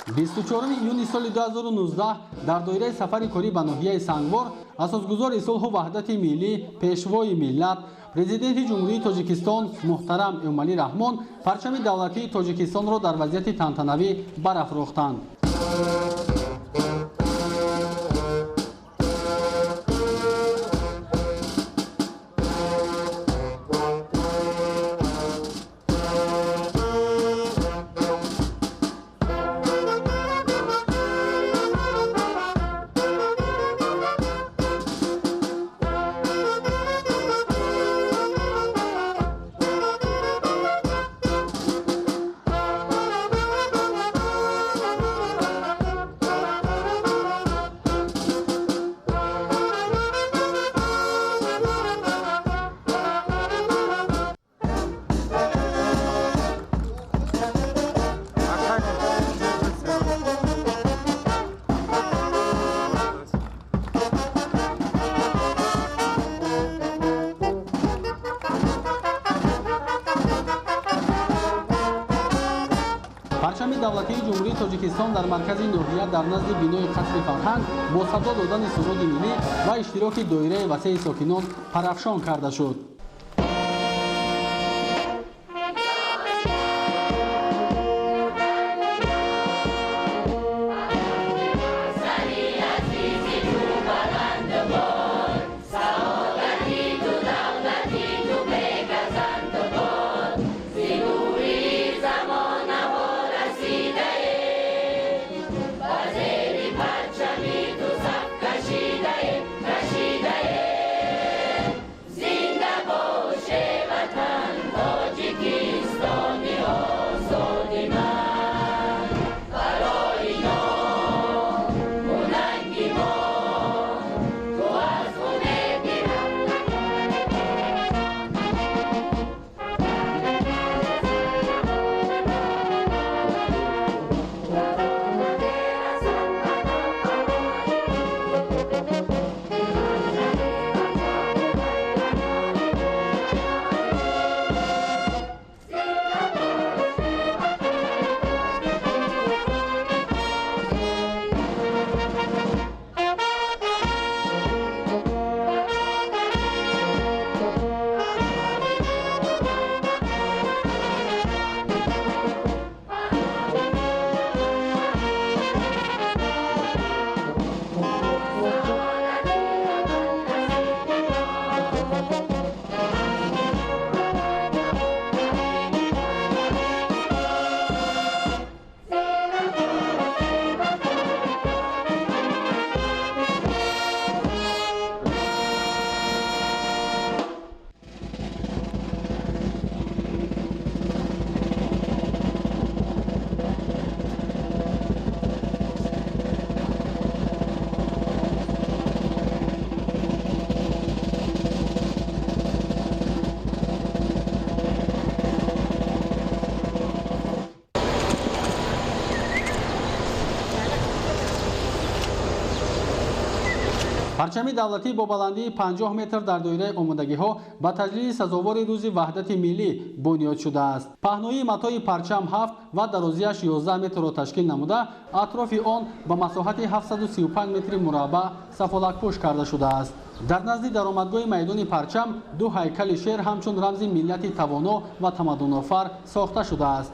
24 июни соли 2019 дар доираи сафари корӣ ба ноҳияи Сангвор асосгузори сулҳу ваҳдати миллӣ, пешвои миллат, президенти Ҷумҳурии Тоҷикистон муҳтарам Эмомалӣ Раҳмон парчами давлатии Тоҷикистонро дар вазъияти тантанавӣ барафрохтанд. Парчами давлатии Ҷумҳурии Тоҷикистон дар маркази ноҳия дар назди бинои қасри фарҳанг бо садо додани суруди миллӣ ва иштироки доираи васеи сокинон парафшон карда шуд. Парчами давлатӣ бо баландии 50 метр дар доираи омодагиҳо ба таҷлили сазовори рӯзи ваҳдати миллӣ бунёд шудааст. Паҳноии матои парчам 7 ва дарозиаш 11 метрро ташкил намуда, атрофи он ба масоҳати 735 метри мураббаъ сафолакпӯш карда шудааст. Дар назди даромадгоҳи майдони парчам ду ҳайкали шер ҳамчун рамзи миллати тавоно ва тамаддунофар сохта шудааст.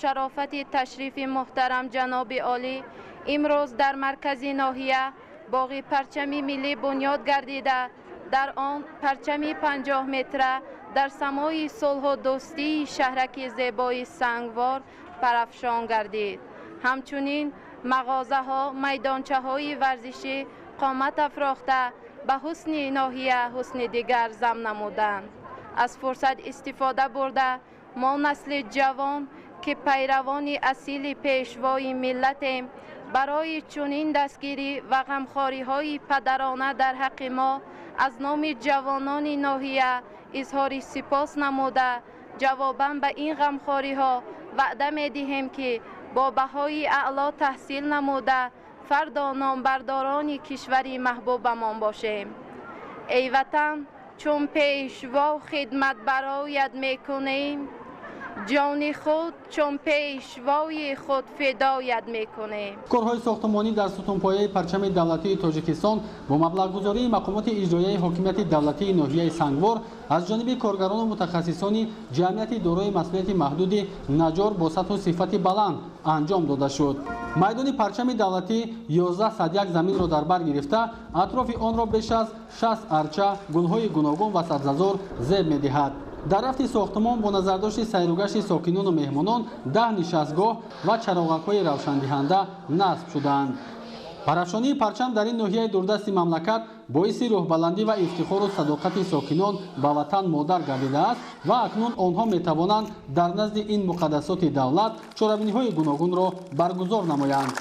Шарофати ташрифи муҳтарам ҷаноби олӣ имрӯз дар маркази ноҳия боғи парчами миллӣ бунёд гардида, дар он парчами 50 метра дар самои сулҳу дӯстии шаҳраки зебои Сангвор парафшон гардид. Ҳамчунин мағозаҳо, майдончаҳои варзишӣ қомат афрохта, ба ҳусни ноҳия ҳусни дигар зам намуданд. Аз фурсат истифода бурда, мо насли ҷавон, ки пайравони асили пешвои миллатем, барои чунин дастгирӣ ва ғамхориҳои падарона дар ҳаққи мо аз номи ҷавонони ноҳия изҳори сипос намуда, ҷавобан ба ин ғамхориҳо ваъда медиҳем, ки бо баҳои аъло таҳсил намуда, фардо номбардорони кишвари маҳбубамон бошем. Эй Ватан, чун пешво хидмат бароят мекунем, ҷони худ чун пешвои худ фидоят мекунем. Корҳои сохтмонӣ дар сутунпояи парчами давлатии Тоҷикистон бо маблағгузории мақомоти иҷроияи ҳокимияти давлатии ноҳияи Сангвор аз ҷониби коргарону мутахассисони ҷамъияти дорои масъулияти маҳдуди Наҷор бо сатҳу сифати баланд анҷом дода шуд. Майдони парчами давлатӣ 11,1 заминро дар бар гирифта, атрофи онро беш аз 60 арча, гулҳои гуногун ва сабзазор зеб медиҳад. Дар рафти сохтмон бо назардошти сайругашти сокинону меҳмонон 10 нишастгоҳ ва чароғакҳои равшандиҳанда насб шудаанд. Парафшонии парчам дар ин ноҳияи дурдасти мамлакат боиси рӯҳбаландӣ ва ифтихору садоқати сокинон ба ватан модар гардидааст ва акнун онҳо метавонанд дар назди ин муқаддасоти давлат чорабиниҳои гуногунро баргузор намоянд.